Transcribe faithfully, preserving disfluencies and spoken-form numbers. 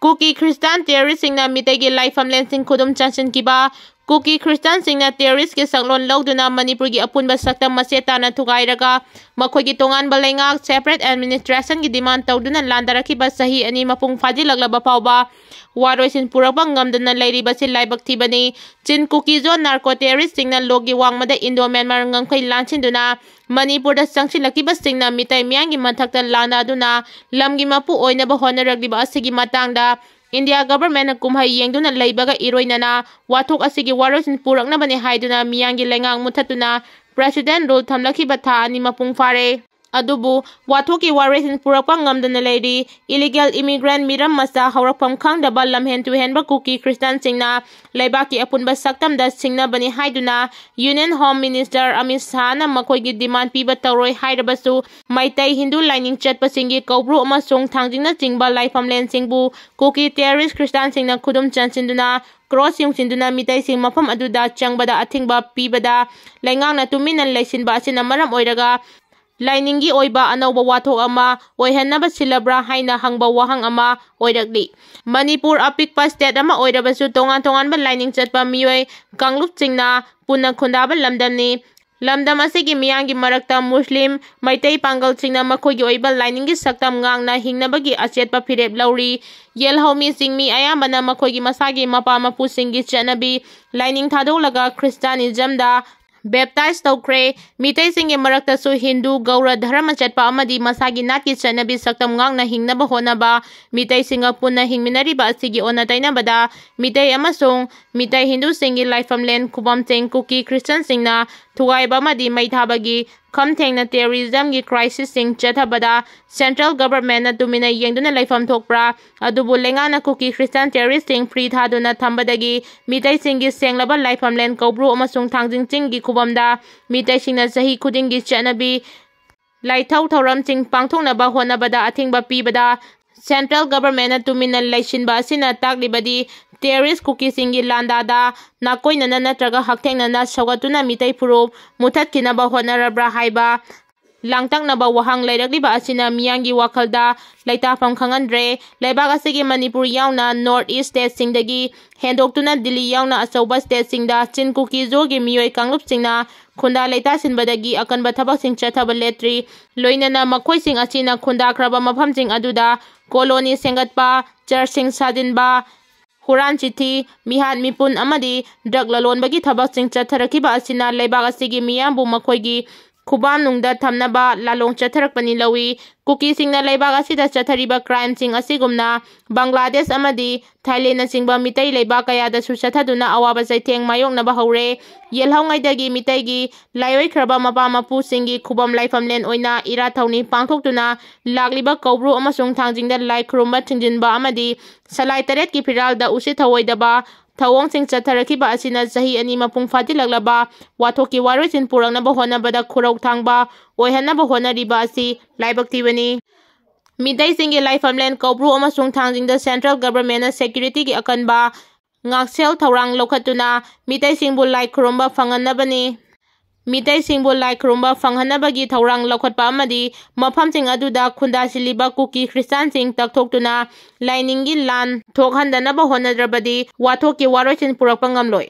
ꯀꯨꯀꯤ Christian ꯇꯦꯔꯣꯔꯤꯁꯁꯤꯡꯅ ꯃꯤꯇꯩꯒꯤ ꯂꯥꯏꯐꯝꯂꯦꯟꯁꯤꯡ ꯈꯨꯗꯨꯝ ꯆꯟꯁꯤꯟꯈꯤꯕ꯫ ꯀꯨꯀꯤ ꯈ꯭ꯔꯤꯁꯇꯥꯟꯁꯤꯡꯅ ꯇꯦꯔꯣꯔꯤꯁꯀꯤ ꯁꯛꯂꯣꯟ ꯂꯧꯗꯨꯅ ꯃꯅꯤꯄꯨꯔꯒꯤ ꯑꯄꯨꯟꯕ ꯁꯛꯇꯝ ꯃꯆꯦꯠ ꯇꯥꯅ ꯊꯨꯒꯥꯏꯔꯒ ꯃꯈꯣꯏꯒꯤ ꯇꯣꯉꯥꯟꯕ ꯂꯩꯉꯥꯛ, separate administrationꯒꯤ demand ꯇꯧꯗꯨꯅ ꯂꯥꯟꯗꯥꯔꯛꯈꯤꯕ ꯆꯍꯤ ꯑꯅꯤ ꯃꯄꯨꯡ ꯐꯥꯖꯤꯜꯂꯛꯂꯕ ꯐꯥꯎꯕ ꯋꯥꯔꯣꯏꯁꯤꯟ ꯄꯨꯔꯛꯄ ꯉꯝꯗꯅ ꯂꯩꯔꯤꯕꯁꯤ ꯂꯥꯏꯕꯛ ꯊꯤꯕꯅꯤ꯫ ꯆꯤꯟ ꯀꯨꯀꯤ ꯖꯣꯟ narco terroristꯁꯤꯡꯅ ꯂꯣꯛꯒꯤ ꯋꯥꯡꯃꯗ Indo Myanmar ꯉꯝꯈꯩ ꯂꯥꯟꯁꯤꯟꯗꯨꯅ ꯃꯅꯤꯄꯨꯔꯗ ꯆꯪꯁꯤꯜꯂꯛꯈꯤꯕꯁꯤꯡꯅ ꯃꯤꯇꯩ ꯃꯤꯌꯥꯝꯒꯤ ꯃꯊꯛꯇ ꯂꯥꯟꯗꯥꯗꯨꯅ ꯂꯝꯒꯤ ꯃꯄꯨ ꯑꯣꯏꯅꯕ ꯍꯣꯠꯅꯔꯛꯂꯤꯕ ꯑꯁꯤꯒꯤ ꯃꯇꯥꯡꯗ India governmentꯅ ꯀꯨꯝꯍꯩ ꯌꯦꯡꯗꯨꯅ ꯂꯩꯕꯒ ꯏꯔꯣꯏꯅꯅ ꯋꯥꯊꯣꯛ ꯑꯁꯤꯒꯤ ꯋꯥꯔꯣꯏꯁꯤꯟ ꯄꯨꯔꯛꯅꯕꯅꯤ ꯍꯥꯏꯗꯨꯅ ꯃꯤꯌꯥꯝꯒꯤ ꯂꯩꯉꯥꯛ ꯃꯨꯊꯠꯇꯨꯅ President rule ꯊꯝꯂꯛꯈꯤꯕ ꯊꯥ ꯑꯅꯤ ꯃꯄꯨꯡ ꯐꯥꯔꯦ꯫ ꯑꯗꯨꯕꯨ ꯋꯥꯊꯣꯛꯀꯤ ꯋꯥꯔꯣꯏꯁꯤꯟ ꯄꯨꯔꯛꯄ ꯉꯝꯗꯅ ꯂꯩꯔꯤ꯫ Illegal immigrant, ꯃꯤꯔꯝ ꯃꯆꯥ, ꯍꯧꯔꯛꯐꯝ ꯈꯪꯗꯕ ꯂꯝꯍꯦꯟ ꯇꯨꯍꯦꯟꯕ ꯀꯨꯀꯤ ꯈ꯭ꯔꯤꯁꯇꯥꯟꯁꯤꯡꯅ ꯂꯩꯕꯥꯛꯀꯤ ꯑꯄꯨꯟꯕ ꯁꯛꯇꯝꯗ ꯁꯤꯡꯅꯕꯅꯤ ꯍꯥꯏꯗꯨꯅ Union Home Minister ꯑꯃꯤꯠ ꯁꯥꯍꯅ ꯃꯈꯣꯏꯒꯤ demand ꯄꯤꯕ ꯇꯧꯔꯣꯏ ꯍꯥꯏꯔꯕꯁꯨ, ꯃꯩꯇꯩ ꯍꯤꯟꯗꯨ ꯂꯥꯏꯅꯤꯡ ꯆꯠꯄꯁꯤꯡꯒꯤ ꯀꯧꯕ꯭ꯔꯨ ꯑꯃꯁꯨꯡ ꯊꯥꯡꯖꯤꯡꯅꯆꯤꯡꯕ ꯂꯥꯏꯐꯝꯂꯦꯟꯁꯤꯡꯕꯨ ꯀꯨꯀꯤ terrorist ꯈ꯭ꯔꯤꯁꯇꯥꯟꯁꯤꯡꯅ ꯈꯨꯗꯨꯝ ꯆꯟꯁꯤꯟꯗꯨꯅ cross ꯌꯨꯡꯁꯤꯟꯗꯨꯅ ꯃꯤꯇꯩꯁꯤꯡ ꯃꯐꯝ ꯑꯗꯨꯗ ꯆꯪꯕꯗ ꯑꯊꯤꯡꯕ ꯄꯤꯕꯗ ꯂꯩꯉꯥꯛꯅ ꯇꯨꯃꯤꯟꯅ ꯂꯩꯁꯤꯟꯕ ꯑꯁꯤꯅ ꯃꯔꯝ ꯑꯣꯏꯔꯒ ꯂꯥꯏꯅꯤꯡꯒꯤ ꯑꯣꯏꯕ ꯑꯅꯧꯕ ꯋꯥꯊꯣꯛ ꯑꯃ ꯑꯣꯏꯍꯟꯅꯕ ꯁꯤꯜꯂꯕ꯭ꯔꯥ ꯍꯥꯏꯅ ꯍꯪꯕ ꯋꯥꯍꯪ ꯑꯃ ꯑꯣꯏꯔꯛꯂꯤ꯫ ꯃꯅꯤꯄꯨꯔ ꯑꯄꯤꯛꯄ state ꯑꯃ ꯑꯣꯏꯔꯕꯁꯨ ꯇꯣꯉꯥꯟ ꯇꯣꯉꯥꯟꯕ ꯂꯥꯏꯅꯤꯡ ꯆꯠꯄ ꯃꯤꯑꯣꯏ ꯀꯥꯡꯂꯨꯞꯁꯤꯡꯅ ꯄꯨꯟꯅ ꯈꯨꯟꯗꯥꯕ ꯂꯝꯗꯝꯅꯤ꯫ ꯂꯝꯗꯝ ꯑꯁꯤꯒꯤ ꯃꯤꯌꯥꯝꯒꯤ ꯃꯔꯛꯇ ꯃꯨꯁꯂꯤꯝ, ꯃꯩꯇꯩ ꯄꯥꯡꯒꯜꯁꯤꯡꯅ ꯃꯈꯣꯏꯒꯤ ꯑꯣꯏꯕ ꯂꯥꯏꯅꯤꯡꯒꯤ ꯁꯛꯇꯝ ꯉꯥꯛꯅ ꯍꯤꯡꯅꯕꯒꯤ ꯑꯆꯦꯠꯄ ꯐꯤꯔꯦꯞ ꯂꯧꯔꯤ꯫ ꯌꯦꯜꯍꯧꯃꯤ ꯆꯤꯡꯃꯤ ꯑꯌꯥꯝꯕꯅ ꯃꯈꯣꯏꯒꯤ ꯃꯁꯥꯒꯤ ꯃꯄꯥ ꯃꯄꯨꯁꯤꯡꯒꯤ ꯆꯠꯅꯕꯤ ꯂꯥꯏꯅꯤꯡ ꯊꯥꯗꯣꯛꯂꯒ Christianismꯗ baptize ꯇꯧꯈ꯭ꯔꯦ꯫ ꯃꯤꯇꯩꯁꯤꯡꯒꯤ ꯃꯔꯛꯇꯁꯨ ꯍꯤꯟꯗꯨ, ꯒꯧꯔ ꯙꯔꯃ ꯆꯠꯄ ꯑꯃꯗꯤ ꯃꯁꯥꯒꯤ ꯅꯥꯠꯀꯤ ꯆꯠꯅꯕꯤ ꯁꯛꯇꯝ ꯉꯥꯛꯅ ꯍꯤꯡꯅꯕ ꯍꯣꯠꯅꯕ ꯃꯤꯇꯩꯁꯤꯡꯒ ꯄꯨꯟꯅ ꯍꯤꯡꯃꯤꯟꯅꯔꯤꯕ ꯑꯁꯤꯒꯤ ꯑꯣꯟꯅ ꯇꯩꯅꯕꯗ ꯃꯤꯇꯩ ꯑꯃꯁꯨꯡ ꯃꯤꯇꯩ ꯍꯤꯟꯗꯨꯁꯤꯡꯒꯤ ꯂꯥꯏꯐꯝꯂꯦꯟ ꯈꯨꯕꯝꯁꯤꯡ ꯀꯨꯀꯤ ꯈ꯭ꯔꯤꯁꯇꯟꯁꯤꯡꯅ ꯊꯨꯒꯥꯏꯕ ꯑꯃꯗꯤ ꯃꯩ ꯊꯥꯕꯒꯤ ꯈꯝ ꯊꯦꯡꯅ terrorismꯒꯤ crisisꯁꯤꯡ ꯆꯠꯊꯕꯗ central governmentꯅ ꯇꯨꯃꯤꯟꯅ ꯌꯦꯡꯗꯨꯅ ꯂꯩꯐꯝ ꯊꯣꯛꯄ꯭ꯔꯥ? ꯑꯗꯨꯕꯨ ꯂꯩꯉꯥꯛꯅ ꯀꯨꯀꯤ ꯈ꯭ꯔꯤꯁꯇꯥꯟ terroristꯁꯤꯡ free ꯊꯥꯗꯨꯅ ꯊꯝꯕꯗꯒꯤ ꯃꯤꯇꯩꯁꯤꯡꯒꯤ ꯁꯦꯡꯂꯕ ꯂꯥꯏꯐꯝꯂꯦꯟ ꯀꯧꯕ꯭ꯔꯨ ꯑꯃꯁꯨꯡ ꯊꯥꯡꯖꯤꯡ ꯆꯤꯡꯒꯤ ꯈꯨꯕꯝꯗ ꯃꯤꯇꯩꯁꯤꯡꯅ ꯆꯍꯤ ꯈꯨꯗꯤꯡꯒꯤ ꯆꯠꯅꯕꯤ ꯂꯥꯏꯊꯧ ꯊꯧꯔꯝꯁꯤꯡ ꯄꯥꯡꯊꯣꯛꯅꯕ ꯍꯣꯠꯅꯕꯗ ꯑꯊꯤꯡꯕ ꯄꯤꯕꯗ central governmentꯅ ꯇꯨꯃꯤꯟꯅ ꯂꯩꯁꯤꯟꯕ ꯑꯁꯤꯅ ꯇꯥꯛꯂꯤꯕꯗꯤ terrorist ꯀꯨꯀꯤꯁꯤꯡꯒꯤ ꯂꯥꯟꯗꯥꯗ ꯅꯥꯀꯣꯏꯅꯅ ꯅꯠꯇ꯭ꯔꯒ ꯍꯛꯊꯦꯡꯅꯅ ꯁꯧꯒꯠꯇꯨꯅ ꯃꯤꯇꯩ ꯐꯨꯔꯨꯞ ꯃꯨꯊꯠꯈꯤꯅꯕ ꯍꯣꯠꯅꯔꯕ꯭ꯔꯥ ꯍꯥꯏꯕ ꯂꯥꯡꯇꯛꯅꯕ ꯋꯥꯍꯪ ꯂꯩꯔꯛꯂꯤꯕ ꯑꯁꯤꯅ ꯃꯤꯌꯥꯝꯒꯤ ꯋꯥꯈꯜꯗ ꯂꯩꯇꯥꯐꯝ ꯈꯪꯍꯟꯗ꯭ꯔꯦ꯫ ꯂꯩꯕꯥꯛ ꯑꯁꯤꯒꯤ ꯃꯅꯤꯄꯨꯔ ꯌꯥꯎꯅ North East stateꯁꯤꯡꯗꯒꯤ ꯍꯦꯟꯗꯣꯛꯇꯨꯅ ꯗꯤꯜꯂꯤ ꯌꯥꯎꯅ ꯑꯆꯧꯕ stateꯁꯤꯡꯗ ꯆꯤꯟ ꯀꯨꯀꯤ ꯖꯣꯒꯤ ꯃꯤꯑꯣꯏ ꯀꯥꯡꯂꯨꯞꯁꯤꯡꯅ ꯈꯨꯟꯗꯥ ꯂꯩꯇꯥꯁꯤꯟꯕꯗꯒꯤ ꯑꯀꯟꯕ ꯊꯕꯛꯁꯤꯡ ꯆꯠꯊꯕ ꯂꯦꯞꯇ꯭ꯔꯤ꯫ ꯂꯣꯏꯅꯅ ꯃꯈꯣꯏꯁꯤꯡ ꯑꯁꯤꯅ ꯈꯨꯟꯗꯥꯈ꯭ꯔꯕ ꯃꯐꯝꯁꯤꯡ ꯑꯗꯨꯗ colony ꯁꯦꯝꯒꯠꯄ, churchꯁꯤꯡ ꯁꯥꯖꯤꯟꯕ, ꯍꯨꯔꯥꯟ ꯆꯤꯊꯤ, ꯃꯤꯍꯥꯠ ꯃꯤꯄꯨꯟ ꯑꯃꯗꯤ drug ꯂꯂꯣꯟꯕꯒꯤ ꯊꯕꯛꯁꯤꯡ ꯆꯠꯊꯔꯛꯈꯤꯕ ꯑꯁꯤꯅ ꯂꯩꯕꯥꯛ ꯑꯁꯤꯒꯤ ꯃꯤꯌꯥꯝꯕꯨ ꯃꯈꯣꯏꯒꯤ ꯈꯨꯕꯥꯝꯅꯨꯡꯗ ꯊꯝꯅꯕ ꯂꯥꯂꯣꯡ ꯆꯠꯊꯔꯛꯄꯅꯤ ꯂꯧꯏ꯫ ꯀꯨꯀꯤꯁꯤꯡꯅ ꯂꯩꯕꯥꯛ ꯑꯁꯤꯗ ꯆꯠꯊꯔꯤꯕ crimeꯁꯤꯡ ꯑꯁꯤꯒꯨꯝꯅ ꯕꯪꯒ꯭ꯂꯥꯗꯦꯁ ꯑꯃꯗꯤ ꯊꯥꯏꯂꯦꯟꯅꯆꯤꯡꯕ ꯃꯤꯇꯩ ꯂꯩꯕꯥꯛ ꯀꯌꯥꯗꯁꯨ ꯆꯠꯊꯗꯨꯅ ꯑꯋꯥꯕ ꯆꯩꯊꯦꯡ ꯃꯥꯌꯣꯛꯅꯕ ꯍꯧꯔꯦ꯫ ꯌꯦꯜꯍꯧꯉꯩꯗꯒꯤ ꯃꯤꯇꯩꯒꯤ ꯂꯥꯏꯑꯣꯏꯈ꯭ꯔꯕ ꯃꯄꯥ ꯃꯄꯨꯁꯤꯡꯒꯤ ꯈꯨꯕꯝ ꯂꯥꯏꯐꯝꯂꯦꯟ ꯑꯣꯏꯅ ꯏꯔꯥꯠ ꯊꯧꯅꯤ ꯄꯥꯡꯊꯣꯛꯇꯨꯅ ꯂꯥꯛꯂꯤꯕ ꯀꯧꯕ꯭ꯔꯨ ꯑꯃꯁꯨꯡ ꯊꯥꯡꯖꯤꯡꯗ ꯂꯥꯏ ꯈꯨꯔꯨꯝꯕ ꯊꯤꯡꯖꯤꯟꯕ ꯑꯃꯗꯤ ꯁꯂꯥꯏ ꯇꯔꯦꯠꯀꯤ ꯐꯤꯔꯥꯜꯗ ꯎꯁꯤꯠ ꯊꯧꯑꯣꯏꯗꯕ ꯊꯧꯑꯣꯡꯁꯤꯡ ꯆꯠꯊꯔꯛꯈꯤꯕ ꯑꯁꯤꯅ ꯆꯍꯤ ꯑꯅꯤ ꯃꯄꯨꯡ ꯐꯥꯖꯤꯜꯂꯛꯂꯕ ꯋꯥꯊꯣꯛꯀꯤ ꯋꯥꯔꯣꯏꯁꯤꯟ ꯄꯨꯔꯛꯅꯕ ꯍꯣꯠꯅꯕꯗ ꯈꯨꯔꯧ ꯊꯥꯡꯕ ꯑꯣꯏꯍꯟꯅꯕ ꯍꯣꯠꯅꯔꯤꯕ ꯑꯁꯤ ꯂꯥꯏꯕꯛ ꯊꯤꯕꯅꯤ꯫ ꯃꯤꯇꯩꯁꯤꯡꯒꯤ ꯂꯥꯏꯐꯝꯂꯦꯟ ꯀꯧꯕ꯭ꯔꯨ ꯑꯃꯁꯨꯡ ꯊꯥꯡꯖꯤꯡꯗ central governmentꯅ securityꯒꯤ ꯑꯀꯟꯕ ꯉꯥꯛꯁꯦꯜ ꯊꯧꯔꯥꯡ ꯂꯧꯈꯠꯇꯨꯅ ꯃꯤꯇꯩꯁꯤꯡꯕꯨ ꯂꯥꯏ ꯈꯨꯔꯨꯝꯕ ꯐꯪꯍꯟꯅꯕꯅꯤ꯫ ꯃꯤꯇꯩꯁꯤꯡꯕꯨ ꯂꯥꯏ ꯈꯨꯔꯨꯝꯕ ꯐꯪꯍꯟꯅꯕꯒꯤ ꯊꯧꯔꯥꯡ ꯂꯧꯈꯠꯄ ꯑꯃꯗꯤ ꯃꯐꯝꯁꯤꯡ ꯑꯗꯨꯗ ꯈꯨꯟꯗꯥꯁꯤꯜꯂꯤꯕ ꯀꯨꯀꯤ ꯈ꯭ꯔꯤꯁꯇꯥꯟꯁꯤꯡ ꯇꯛꯊꯣꯛꯇꯨꯅ ꯂꯥꯏꯅꯤꯡꯒꯤ ꯂꯥꯟ ꯊꯣꯛꯍꯟꯗꯅꯕ ꯍꯣꯠꯅꯗ꯭ꯔꯕꯗꯤ ꯋꯥꯊꯣꯛꯀꯤ ꯋꯥꯔꯣꯏꯁꯤꯟ ꯄꯨꯔꯛꯄ ꯉꯝꯂꯣꯏ꯫